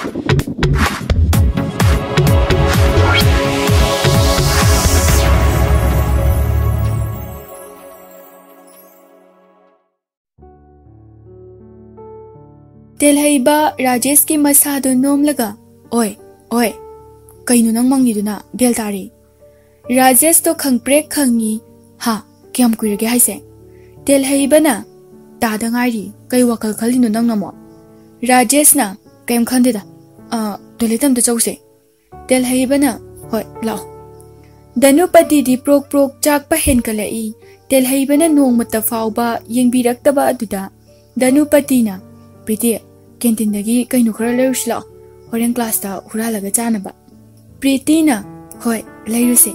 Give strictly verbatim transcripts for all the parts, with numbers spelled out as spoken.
ꯇꯦꯜꯍꯩꯕ ꯔꯥꯖꯦꯁꯀꯤ ꯃꯁꯥꯗꯨ ꯅꯣꯝꯂꯒ, "ꯑꯣꯏ, ꯑꯣꯏ, ꯀꯩꯅꯣ ꯅꯪ ꯃꯪꯉꯤꯗꯨꯅ? ꯕꯦꯜ ꯇꯥꯔꯦ!" ꯔꯥꯖꯦꯁꯇꯣ ꯈꯪꯄ꯭ꯔꯦꯛ ꯈꯪꯉꯤ꯫ "ꯍꯥ? ꯀꯌꯥꯝ ꯀꯨꯏꯔꯒꯦ ꯍꯥꯏꯁꯦ?" ꯇꯦꯜꯍꯩꯕꯅ, "ꯇꯥꯗ ꯉꯥꯏꯔꯤ꯫ ꯀꯩ ꯋꯥꯈꯜ ꯈꯜꯂꯤꯅꯣ ꯅꯪꯅ ꯑꯃꯨꯛ?" ꯔꯥꯖꯦꯁꯅ, "ꯀꯩꯝ ꯈꯟꯗꯦꯗ꯫ ꯑ, ꯇꯣꯏꯂꯦꯠ ꯑꯝꯇ ꯆꯧꯁꯦ꯫" ꯇꯦꯜꯍꯩꯕꯅ, "ꯍꯣꯏ, ꯂꯥꯛꯑꯣ꯫" ꯙꯅꯨꯄꯇꯤꯗꯤ ꯄ꯭ꯔꯣꯛ ꯄ꯭ꯔꯣꯛ ꯆꯥꯛꯄ ꯍꯦꯟꯀꯠꯂꯛꯏ꯫ ꯇꯦꯜꯍꯩꯕꯅ ꯅꯣꯡꯃꯇ ꯐꯥꯎꯕ ꯌꯦꯡꯕꯤꯔꯛꯇꯕ ꯑꯗꯨꯗ ꯙꯅꯨꯄꯇꯤꯅ, "ꯄ꯭ꯔꯤꯇꯤ, ꯀꯦꯟꯇꯤꯟꯗꯒꯤ ꯀꯩꯅꯣ ꯈꯔ ꯂꯩꯔꯨꯁꯤ ꯂꯥꯛꯑꯣ, ꯍꯣꯔꯦꯟ ꯀ꯭ꯂꯥꯁꯇ ꯍꯨꯔꯥꯜꯂꯒ ꯆꯥꯅꯕ꯫" ꯄ꯭ꯔꯤꯇꯤꯅ, "ꯍꯣꯏ, ꯂꯩꯔꯨꯁꯦ꯫"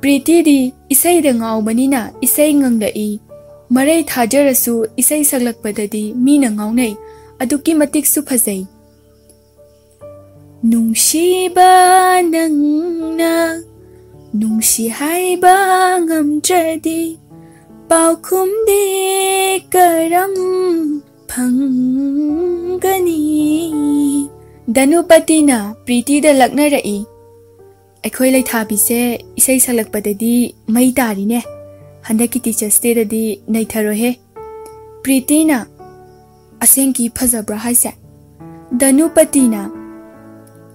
ꯄ꯭ꯔꯤꯇꯤꯗꯤ ꯏꯁꯩꯗ ꯉꯥꯎꯕꯅꯤꯅ ꯏꯁꯩ ꯉꯪꯂꯛꯏ꯫ ꯃꯔꯩ ꯊꯥꯖꯔꯁꯨ ꯏꯁꯩ ꯁꯛꯂꯛꯄꯗꯗꯤ ꯃꯤꯅ ꯉꯥꯎꯅꯩ꯫ ꯑꯗꯨꯛꯀꯤ ꯃꯇꯤꯛꯁꯨ ꯐꯖꯩ꯫ "ꯅꯨꯡꯁꯤꯕ ꯅꯪꯅ ꯅꯨꯡꯁꯤ ꯍꯥꯏꯕ ꯉꯝꯗ꯭ꯔꯗꯤ, ꯄꯥꯎꯈꯨꯝꯗꯤ ꯀꯔꯝ ꯐꯪꯒꯅꯤ?" ꯙꯅꯨꯄꯇꯤꯅ ꯄ꯭ꯔꯤꯇꯤꯗ ꯂꯛꯅꯔꯛꯏ꯫ "ꯑꯩꯈꯣꯏ ꯂꯩꯊꯥꯕꯤꯁꯦ ꯏꯁꯩ ꯁꯛꯂꯛꯄꯗꯗꯤ ꯃꯩ ꯇꯥꯔꯤꯅꯦ꯫ ꯍꯟꯗꯛꯀꯤ ꯇꯤꯆꯔꯁ ꯗꯦꯗꯗꯤ ꯅꯩꯊꯔꯣꯏꯍꯦ꯫" ꯄ꯭ꯔꯤꯇꯤꯅ, "ꯑꯁꯦꯡꯀꯤ ꯐꯖꯕ꯭ꯔꯥ ꯍꯥꯏꯁꯦ?" ꯙꯅꯨꯄꯇꯤꯅ,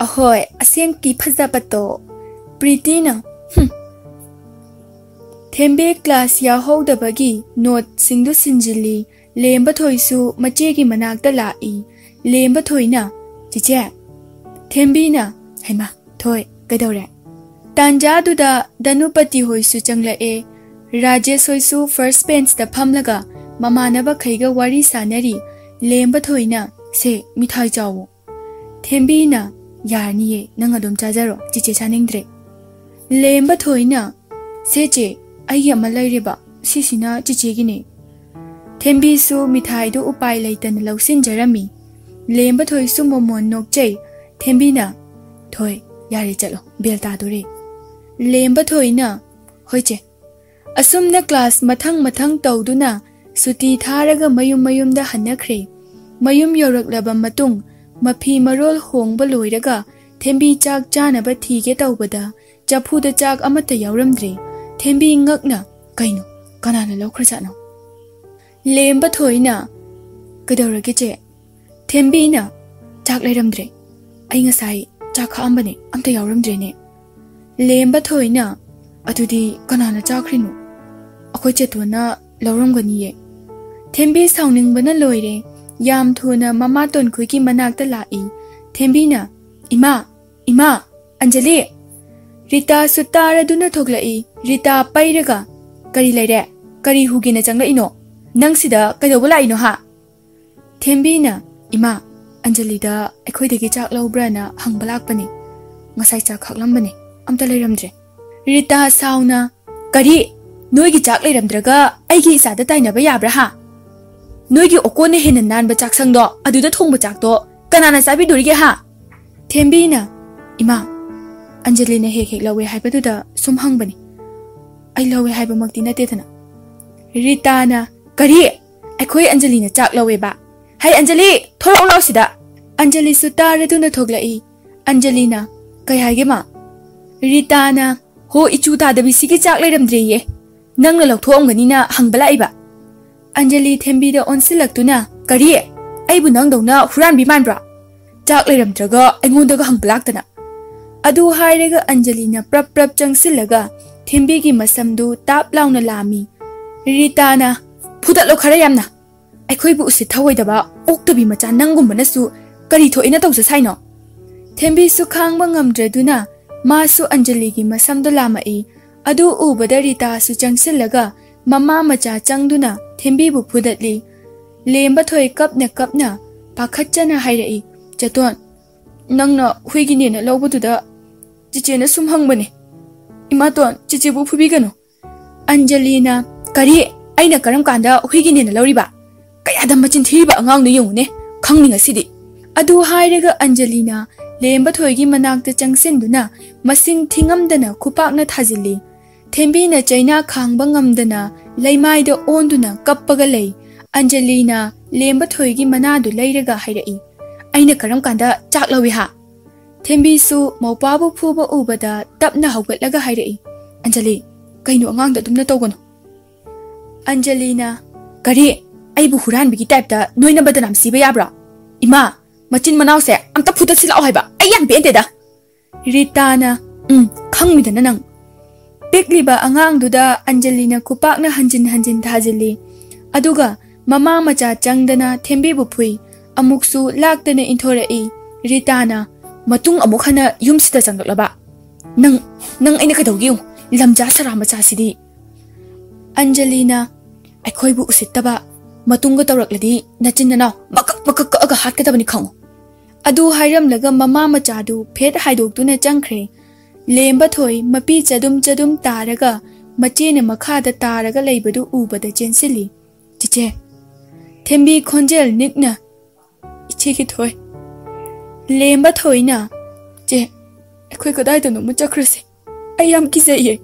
"ꯑꯍꯣꯏ, ꯑꯁꯦꯡꯀꯤ ꯐꯖꯕꯗꯣ꯫" ꯄ꯭ꯔꯤꯇꯤꯅ, "ꯍꯨꯝ꯫" ꯊꯦꯝꯕꯤ ꯀ꯭ꯂꯥꯁ ꯌꯥꯎꯍꯧꯗꯕꯒꯤ ꯅꯣꯠꯁꯤꯡꯗꯨ ꯁꯤꯟꯖꯤꯜꯂꯤ꯫ ꯂꯦꯝꯕꯊꯣꯏꯁꯨ ꯃꯆꯦꯒꯤ ꯃꯅꯥꯛꯇ ꯂꯥꯛꯏ꯫ ꯂꯦꯝꯕꯊꯣꯏꯅ, "ꯆꯤꯆꯦ꯫" ꯊꯦꯝꯕꯤꯅ, "ꯍꯩꯃꯥ, ꯊꯣꯏ, ꯀꯩꯗꯧꯔꯦ?" ꯇꯥꯟꯖꯥꯗꯨꯗ ꯙꯅꯨꯄꯇꯤ ꯍꯣꯏꯁꯨ ꯆꯪꯂꯛꯑꯦ꯫ ꯔꯥꯖꯦꯁ ꯍꯣꯏꯁꯨ ꯐꯥꯔꯁ ꯕꯦꯟꯁꯇ ꯐꯝꯂꯒ ꯃꯃꯥꯟꯅꯕꯈꯩꯒ ꯋꯥꯔꯤ ꯁꯥꯟꯅꯔꯤ꯫ ꯂꯦꯝꯕꯊꯣꯏꯅ, "ꯁꯦ, ꯃꯤꯊꯥꯏ ꯆꯥꯎꯋꯣ꯫" ꯊꯦꯝꯕꯤꯅ, "ꯌꯥꯔꯅꯤꯌꯦ, ꯅꯪ ꯑꯗꯨꯝ ꯆꯥꯖꯔꯣ, ꯆꯤꯆꯦ ꯆꯥꯅꯤꯡꯗ꯭ꯔꯦ꯫" ꯂꯦꯝꯕꯊꯣꯏꯅ, "ꯁꯦ ꯆꯦ, ꯑꯩꯒꯤ ꯑꯃ ꯂꯩꯔꯦꯕ, ꯁꯤꯁꯤꯅ ꯆꯤꯆꯦꯒꯤꯅꯦ꯫" ꯊꯦꯝꯕꯤꯁꯨ ꯃꯤꯊꯥꯏꯗꯨ ꯎꯄꯥꯏ ꯂꯩꯇꯅ ꯂꯧꯁꯤꯟꯖꯔꯝꯃꯤ꯫ ꯂꯦꯝꯕꯊꯣꯏꯁꯨ ꯃꯣꯃꯣꯟ ꯅꯣꯛꯆꯩ꯫ ꯊꯦꯝꯕꯤꯅ, "ꯊꯣꯏ, ꯌꯥꯔꯦ, ꯆꯠꯂꯣ, ꯕꯦꯜ ꯇꯥꯗꯣꯔꯦ꯫" ꯂꯦꯝꯕꯊꯣꯏꯅ, "ꯍꯣꯏ ꯆꯦ꯫" ꯑꯁꯨꯝꯅ ꯀ꯭ꯂꯥꯁ ꯃꯊꯪ ꯃꯊꯪ ꯇꯧꯗꯨꯅ ꯁꯨꯇꯤ ꯊꯥꯔꯒ ꯃꯌꯨꯝ ꯃꯌꯨꯝꯗ ꯍꯟꯅꯈ꯭ꯔꯦ꯫ ꯃꯌꯨꯝ ꯌꯧꯔꯛꯂꯕ ꯃꯇꯨꯡ ꯃꯐꯤ ꯃꯔꯣꯜ ꯍꯣꯡꯕ ꯂꯣꯏꯔꯒ ꯊꯦꯝꯕꯤ ꯆꯥꯛ ꯆꯥꯅꯕ ꯊꯤꯒꯦ ꯇꯧꯕꯗ ꯆꯐꯨꯗ ꯆꯥꯛ ꯑꯃꯠꯇ ꯌꯥꯎꯔꯝꯗ꯭ꯔꯦ꯫ ꯊꯦꯝꯕꯤ ꯉꯛꯅ, "ꯀꯩꯅꯣ? ꯀꯅꯥꯅ ꯂꯧꯈ꯭ꯔꯖꯥꯠꯅꯣ?" ꯂꯦꯝꯕ ꯊꯣꯏꯅ, "ꯀꯩꯗꯧꯔꯒꯦ ꯆꯦ?" ꯊꯦꯝꯕꯤꯅ, "ꯆꯥꯛ ꯂꯩꯔꯝꯗ꯭ꯔꯦ꯫ ꯑꯩ ꯉꯁꯥꯏ ꯆꯥꯛ ꯈꯥꯛꯑꯝꯕꯅꯦ, ꯑꯝꯇ ꯌꯥꯎꯔꯝꯗ꯭ꯔꯦꯅꯦ꯫" ꯂꯦꯝꯕ ꯊꯣꯏꯅ, "ꯑꯗꯨꯗꯤ ꯀꯅꯥꯅ ꯆꯥꯈ꯭ꯔꯤꯅꯣ? ꯑꯩꯈꯣꯏ ꯆꯦꯇꯣꯟꯅ ꯂꯧꯔꯝꯒꯅꯤꯌꯦ꯫" ꯊꯦꯝꯕꯤ ꯁꯥꯎꯅꯤꯡꯕꯅ ꯂꯣꯏꯔꯦ꯫ ꯌꯥꯝ ꯊꯨꯅ ꯃꯃꯥ ꯇꯣꯟꯈꯨꯏꯒꯤ ꯃꯅꯥꯛꯇ ꯂꯥꯛꯏ꯫ ꯊꯦꯝꯕꯤꯅ, "ꯏꯃꯥ, ꯏꯃꯥ, ꯑꯟꯖꯂꯤ!" ꯔꯤꯇꯥꯁꯨ ꯇꯥꯔꯗꯨꯅ ꯊꯣꯛꯂꯛꯏ꯫ ꯔꯤꯇꯥ ꯄꯩꯔꯒ, "ꯀꯔꯤ ꯂꯩꯔꯦ? ꯀꯔꯤ ꯍꯨꯒꯦꯅ ꯆꯪꯂꯛꯏꯅꯣ? ꯅꯪ ꯁꯤꯗ ꯀꯩꯗꯧꯕ ꯂꯥꯛꯏꯅꯣ ꯍꯥ?" ꯊꯦꯝꯕꯤꯅ, "ꯏꯃꯥ, ꯑꯟꯖꯂꯤꯗ ꯑꯩꯈꯣꯏꯗꯒꯤ ꯆꯥꯛ ꯂꯧꯕ꯭ꯔꯥꯅ ꯍꯪꯕ ꯂꯥꯛꯄꯅꯦ꯫ ꯉꯁꯥꯏ ꯆꯥꯛ ꯈꯥꯛꯂꯝꯕꯅꯦ, ꯑꯝꯇ ꯂꯩꯔꯝꯗ꯭ꯔꯦ꯫" ꯔꯤꯇꯥ ꯁꯥꯎꯅ, "ꯀꯔꯤ? ꯅꯣꯏꯒꯤ ꯆꯥꯛ ꯂꯩꯔꯝꯗ꯭ꯔꯒ ꯑꯩꯒꯤ ꯏꯆꯥꯗ ꯇꯥꯏꯅꯕ ꯌꯥꯕ꯭ꯔꯥ ꯍꯥ? ꯅꯣꯏꯒꯤ ꯑꯣꯀꯣꯟꯅ ꯍꯦꯟꯅ ꯅꯥꯟꯕ ꯆꯥꯛꯁꯪꯗꯣ ꯑꯗꯨꯗ ꯊꯣꯡꯕ ꯆꯥꯛꯇꯣ ꯀꯅꯥꯅ ꯆꯥꯕꯤꯗꯣꯔꯤꯒꯦ ꯍꯥ?" ꯊꯦꯝꯕꯤꯅ, "ꯏꯃꯥ, ꯑꯟꯖꯂꯤꯅ ꯍꯦꯛ ꯍꯦꯛ ꯂꯧꯋꯦ ꯍꯥꯏꯕꯗꯨꯗ ꯁꯨꯝ ꯍꯪꯕꯅꯤ꯫ ꯑꯩ ꯂꯧꯋꯦ ꯍꯥꯏꯕꯃꯛꯇꯤ ꯅꯠꯇꯦꯗꯅ꯫" ꯔꯤꯇꯥꯅ, "ꯀꯔꯤ? ꯑꯩꯈꯣꯏ ꯑꯟꯖꯂꯤꯅ ꯆꯥꯛ ꯂꯧꯋꯦꯕ? ꯍꯩ ꯑꯟꯖꯂꯤ, ꯊꯣꯔꯛꯑꯣ ꯂꯥꯎ ꯁꯤꯗ!" ꯑꯟꯖꯂꯤꯁꯨ ꯇꯥꯔꯗꯨꯅ ꯊꯣꯛꯂꯛꯏ꯫ ꯑꯟꯖꯂꯤꯅ, "ꯀꯩ ꯍꯥꯏꯒꯦ ꯃꯥ?" ꯔꯤꯇꯥꯅ, "ꯍꯣ, ꯏꯆꯨ ꯇꯥꯗꯕꯤꯁꯤꯒꯤ ꯆꯥꯛ ꯂꯩꯔꯝꯗ꯭ꯔꯦꯌꯦ꯫ ꯅꯪꯅ ꯂꯧꯊꯣꯛꯑꯝꯒꯅꯤꯅ ꯍꯪꯕ ꯂꯥꯛꯏꯕ꯫" ꯑꯟꯖꯂꯤ ꯊꯦꯝꯕꯤꯗ ꯑꯣꯟꯁꯤꯜꯂꯛꯇꯨꯅ, "ꯀꯔꯤ? ꯑꯩꯕꯨ ꯅꯪꯗꯧꯅ ꯍꯨꯔꯥꯟꯕꯤ ꯃꯥꯟꯕ꯭ꯔꯣ? ꯆꯥꯛ ꯂꯩꯔꯝꯗ꯭ꯔꯒ ꯑꯩꯉꯣꯟꯗꯒ ꯍꯪꯕ ꯂꯥꯛꯇꯅ!" ꯑꯗꯨ ꯍꯥꯏꯔꯒ ꯑꯟꯖꯂꯤꯅ ꯄ꯭ꯔꯞ ꯄ꯭ꯔꯞ ꯆꯪꯁꯤꯜꯂꯒ ꯊꯦꯝꯕꯤꯒꯤ ꯃꯁꯝꯗꯨ ꯇꯥꯞ ꯂꯥꯎꯅ ꯂꯥꯝꯃꯤ꯫ ꯔꯤꯇꯥꯅ, "ꯐꯨꯗꯠꯂꯣ ꯈꯔ ꯌꯥꯝꯅ! ꯑꯩꯈꯣꯏꯕꯨ ꯎꯁꯤꯠ ꯊꯑꯣꯏꯗꯕ ꯑꯣꯛꯇꯕꯤ ꯃꯆꯥ ꯅꯪꯒꯨꯝꯕꯅꯁꯨ ꯀꯔꯤ ꯊꯣꯛꯑꯦꯅ ꯇꯧꯖ ꯁꯥꯏꯅꯣ?" ꯊꯦꯝꯕꯤꯁꯨ ꯈꯥꯡꯕ ꯉꯝꯗ꯭ꯔꯗꯨꯅ ꯃꯥꯁꯨ ꯑꯟꯖꯂꯤꯒꯤ ꯃꯁꯝꯗ ꯂꯥꯝꯃꯛꯏ꯫ ꯑꯗꯨ ꯎꯕꯗ ꯔꯤꯇꯥꯁꯨ ꯆꯪꯁꯤꯜꯂꯒ ꯃꯃꯥ ꯃꯆꯥ ꯆꯪꯗꯨꯅ ꯊꯦꯝꯕꯤꯕꯨ ꯐꯨꯗꯠꯂꯤ꯫ ꯂꯦꯝꯕ ꯊꯣꯏ ꯀꯞꯅ ꯀꯞꯅ ꯄꯥꯈꯠꯆꯅ ꯍꯥꯏꯔꯛꯏ, "ꯆꯦꯇꯣꯟ, ꯅꯪꯅ ꯍꯨꯏꯒꯤꯅꯦꯅ ꯂꯧꯕꯗꯨꯗ ꯆꯤꯆꯦꯅ ꯁꯨꯝ ꯍꯪꯕꯅꯦ꯫ ꯏꯃꯥꯇꯣꯟ, ꯆꯤꯆꯦꯕꯨ ꯐꯨꯕꯤꯒꯅꯨ꯫" ꯑꯟꯖꯂꯤꯅ, "ꯀꯔꯤ? ꯑꯩꯅ ꯀꯔꯝ ꯀꯥꯟꯗ ꯍꯨꯏꯒꯤꯅꯦꯅ ꯂꯧꯔꯤꯕ? ꯀꯌꯥꯗ ꯃꯆꯤꯟ ꯊꯤꯔꯤꯕ ꯑꯉꯥꯡꯅꯣ ꯌꯦꯡꯉꯨꯅꯦ, ꯈꯪꯅꯤ ꯉꯁꯤꯗꯤ꯫" ꯑꯗꯨ ꯍꯥꯏꯔꯒ ꯑꯟꯖꯂꯤꯅ ꯂꯦꯝꯕ ꯊꯣꯏꯒꯤ ꯃꯅꯥꯛꯇ ꯆꯪꯁꯤꯟꯗꯨꯅ ꯃꯁꯤꯡ ꯊꯤꯉꯝꯗꯅ ꯈꯨꯄꯥꯛꯅ ꯊꯥꯖꯤꯜꯂꯤ꯫ ꯊꯦꯝꯕꯤꯅ ꯆꯩꯅꯥ ꯈꯥꯡꯕ ꯉꯝꯗꯅ ꯂꯩꯃꯥꯏꯗ ꯑꯣꯟꯗꯨꯅ ꯀꯞꯄꯒ ꯂꯩ꯫ ꯑꯟꯖꯂꯤꯅ ꯂꯦꯝꯕ ꯊꯣꯏꯒꯤ ꯃꯅꯥꯗꯨ ꯂꯩꯔꯒ ꯍꯥꯏꯔꯛꯏ, ꯑꯩꯅ ꯀꯔꯝ ꯀꯥꯟꯗ ꯆꯥꯛ ꯂꯧꯏ ꯍꯥ?" ꯊꯦꯝꯕꯤꯁꯨ ꯃꯧꯄꯥꯕꯨ ꯐꯨꯕ ꯎꯕꯗ ꯇꯞꯅ ꯍꯧꯒꯠꯂꯒ ꯍꯥꯏꯔꯛꯏ, "ꯑꯟꯖꯂꯤ, ꯀꯩꯅꯣ ꯑꯉꯥꯡꯗ ꯑꯗꯨꯝꯅ ꯇꯧꯒꯅꯨ?" ꯑꯟꯖꯂꯤꯅ, "ꯀꯔꯤ? ꯑꯩꯕꯨ ꯍꯨꯔꯥꯟꯕꯤꯒꯤ ꯇꯥꯏꯞꯇ ꯅꯣꯏꯅ ꯕꯗꯅꯥꯝ ꯁꯤꯕ ꯌꯥꯕ꯭ꯔꯣ? ꯏꯃꯥ, ꯃꯆꯤꯟ ꯃꯅꯥꯎꯁꯦ ꯑꯝꯇ ꯐꯨꯗꯠꯁꯤ ꯂꯥꯛꯑꯣ ꯍꯥꯏꯕ, ꯑꯩ ꯌꯥꯝ ꯄꯦꯟꯗꯦꯗ!" ꯔꯤꯇꯥꯅ, "ꯎꯝ, ꯈꯪꯃꯤꯗꯅ ꯅꯪ!" ꯄꯤꯛꯂꯤꯕ ꯑꯉꯥꯡꯗꯨꯗ ꯑꯟꯖꯂꯤꯅ ꯈꯨꯄꯥꯛꯅ ꯍꯟꯖꯤꯟ ꯍꯟꯖꯤꯟ ꯊꯥꯖꯤꯜꯂꯤ꯫ ꯑꯗꯨꯒ ꯃꯃꯥ ꯃꯆꯥ ꯆꯪꯗꯅ ꯊꯦꯝꯕꯤꯕꯨ ꯐꯨꯏ꯫ ꯑꯃꯨꯛꯁꯨ ꯂꯥꯛꯇꯅ ꯏꯟꯊꯣꯔꯛꯏ꯫ ꯔꯤꯇꯥꯅ, "ꯃꯇꯨꯡ ꯑꯃꯨꯛ ꯍꯟꯅ ꯌꯨꯝꯁꯤꯗ ꯆꯪꯂꯛꯂꯕ? ꯅꯪ, ꯅꯪ ꯑꯩꯅ ꯀꯩꯗꯧꯒꯦ ꯌꯦꯡꯉꯨ, ꯂꯝꯖꯥ ꯁꯔꯥ ꯃꯆꯥꯁꯤꯗꯤ!" ꯑꯟꯖꯂꯤꯅ, "ꯑꯩꯈꯣꯏꯕꯨ ꯎꯁꯤꯠꯇꯕ, ꯃꯇꯨꯡꯒ ꯇꯧꯔꯛꯂꯗꯤ ꯅꯆꯤꯟ ꯅꯅꯥꯎ ꯃꯀꯛ ꯃꯀꯛ ꯀꯛꯑꯒ ꯍꯥꯠꯀꯗꯕꯅꯤ ꯈꯪꯉꯨ!" ꯑꯗꯨ ꯍꯥꯏꯔꯝꯂꯒ ꯃꯃꯥ ꯃꯆꯥꯗꯨ ꯐꯦꯠ ꯍꯥꯏꯗꯣꯛꯇꯨꯅ ꯆꯪꯈ꯭ꯔꯦ꯫ ꯂꯦꯝꯕ ꯊꯣꯏ ꯃꯄꯤ ꯆꯗꯨꯝ ꯆꯗꯨꯝ ꯇꯥꯔꯒ ꯃꯆꯦꯅ ꯃꯈꯥꯗ ꯇꯥꯔꯒ ꯂꯩꯕꯗꯨ ꯎꯕꯗ ꯆꯦꯟꯁꯤꯜꯂꯤ꯫ "ꯆꯤꯆꯦ!" ꯊꯦꯝꯕꯤ ꯈꯣꯟꯖꯦꯜ ꯅꯤꯛꯅ, "ꯏꯆꯦꯒꯤ ꯊꯣꯏ!" ꯂꯦꯝꯕ ꯊꯣꯏꯅ, "ꯆꯦ, ꯑꯩꯈꯣꯏ ꯀꯗꯥꯏꯗꯅꯣꯃ ꯆꯠꯈ꯭ꯔꯁꯦ, ꯑꯩ ꯌꯥꯝ ꯀꯤꯖꯩꯌꯦ!"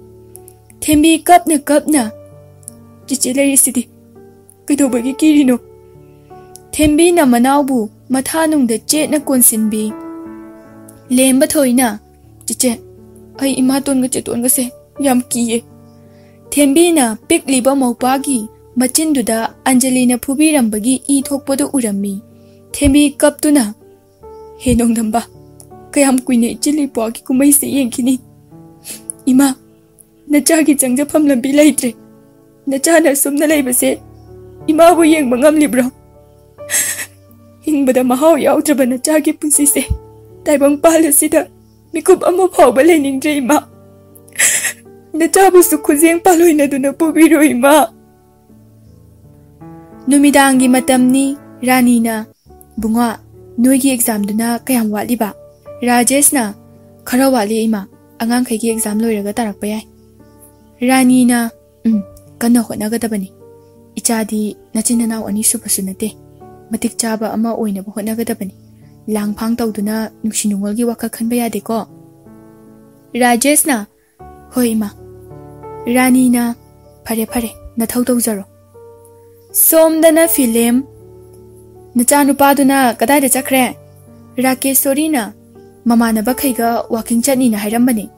ꯊꯦꯝꯕꯤ ꯀꯞꯅ ꯀꯞꯅ, "ꯆꯤꯆꯦ ꯂꯩꯔꯤꯁꯤꯗꯤ, ꯀꯩꯗꯧꯕꯒꯤ ꯀꯤꯔꯤꯅꯣ?" ꯊꯦꯝꯕꯤꯅ ꯃꯅꯥꯎꯕꯨ ꯃꯊꯥꯅꯨꯡꯗ ꯆꯦꯠꯅ ꯀꯣꯟꯁꯤꯟꯕꯤ꯫ ꯂꯦꯝꯕ ꯊꯣꯏꯅ, "ꯆꯤꯆꯦ, ꯑꯩ ꯏꯃꯥꯇꯣꯟꯒ ꯆꯦꯇꯣꯟꯒꯁꯦ ꯌꯥꯝ ꯀꯤꯌꯦ!" ꯊꯦꯝꯕꯤꯅ ꯄꯤꯛꯂꯤꯕ ꯃꯧꯄꯥꯒꯤ ꯃꯆꯤꯟꯗꯨꯗ ꯑꯟꯖꯂꯤꯅ ꯐꯨꯕꯤꯔꯝꯕꯒꯤ ꯏ ꯊꯣꯛꯄꯗꯨ ꯎꯔꯝꯃꯤ꯫ ꯊꯦꯝꯕꯤ ꯀꯞꯇꯨꯅ, "ꯍꯦ ꯅꯣꯡꯗꯝꯕ, ꯀꯌꯥꯝ ꯀꯨꯏꯅ ꯏꯆꯤꯜ ꯏꯄ꯭ꯋꯥꯒꯤ ꯀꯨꯝꯍꯩꯁꯦ ꯌꯦꯡꯈꯤꯅꯤ? ꯏꯃꯥ, ꯅꯆꯥꯒꯤ ꯆꯪꯖꯐꯝ ꯂꯝꯕꯤ ꯂꯩꯇ꯭ꯔꯦ꯫ ꯅꯆꯥꯅ ꯑꯁꯨꯝꯅ ꯂꯩꯕꯁꯦ ꯏꯃꯥꯕꯨ ꯌꯦꯡꯕ ꯉꯝꯂꯤꯕ꯭ꯔꯣ? ꯍꯤꯡꯕꯗ ꯃꯍꯥꯎ ꯌꯥꯎꯗ꯭ꯔꯕ ꯅꯆꯥꯒꯤ ꯄꯨꯟꯁꯤꯁꯦ ꯇꯥꯏꯕꯪ ꯄꯥꯜ ꯑꯁꯤꯗ ꯃꯤꯀꯨꯞ ꯑꯃ ꯐꯥꯎꯕ ꯂꯩꯅꯤꯡꯗ꯭ꯔꯦ ꯏꯃꯥ꯫ ꯅꯆꯥꯕꯨꯁꯨ ꯈꯨꯖꯦꯡ ꯄꯥꯜꯂꯣꯏꯅꯗꯨꯅ ꯄꯨꯕꯤꯔꯣ ꯏꯃꯥ꯫" ꯅꯨꯃꯤꯗꯥꯡꯒꯤ ꯃꯇꯝꯅꯤ꯫ ꯔꯥꯅꯤꯅ, "ꯕꯨꯡꯉꯣ, ꯅꯣꯏꯒꯤ ꯑꯦꯛꯖꯥꯝꯗꯨꯅ ꯀꯌꯥꯝ ꯋꯥꯠꯂꯤꯕ?" ꯔꯥꯖꯦꯁꯅ, "ꯈꯔ ꯋꯥꯠꯂꯤ ꯏꯃꯥ, ꯑꯉꯥꯡꯈꯩꯒꯤ ꯑꯦꯛꯖꯥꯝ ꯂꯣꯏꯔꯒ ꯇꯥꯔꯛꯄ ꯌꯥꯏ꯫" ꯔꯥꯅꯤꯅ, "ꯎꯝ, ꯀꯟꯅ ꯍꯣꯠꯅꯒꯗꯕꯅꯤ꯫ ꯏꯆꯥꯗꯤ ꯅꯆꯤꯟ ꯅꯅꯥꯎ ꯑꯅꯤꯁꯨꯕꯁꯨ ꯅꯠꯇꯦ꯫ ꯃꯇꯤꯛ ꯆꯥꯕ ꯑꯃ ꯑꯣꯏꯅꯕ ꯍꯣꯠꯅꯒꯗꯕꯅꯤ꯫ ꯂꯥꯡꯐꯥꯡ ꯇꯧꯗꯨꯅ ꯅꯨꯡꯁꯤ ꯅꯨꯡꯉꯣꯜꯒꯤ ꯋꯥꯈꯜ ꯈꯟꯕ ꯌꯥꯗꯦꯀꯣ꯫" ꯔꯥꯖꯦꯁꯅ, "ꯍꯣꯏ ꯏꯃꯥ꯫" ꯔꯥꯅꯤꯅ, "ꯐꯔꯦ ꯐꯔꯦ, ꯅꯊꯧ ꯇꯧꯖꯔꯣ꯫" ꯁꯣꯝꯗꯅ ꯐꯤꯂꯦꯝ, "ꯅꯆꯥꯅꯨꯄꯥꯗꯨꯅ ꯀꯗꯥꯏꯗ ꯆꯠꯈ꯭ꯔꯦ?" ꯔꯥꯀꯦꯁꯣꯔꯤꯅ ꯃꯃꯥꯟꯅꯕꯈꯩꯒ ꯋꯥꯀꯤꯡ ꯆꯠꯅꯤꯅ ꯍꯥꯏꯔꯝꯕꯅꯤ꯫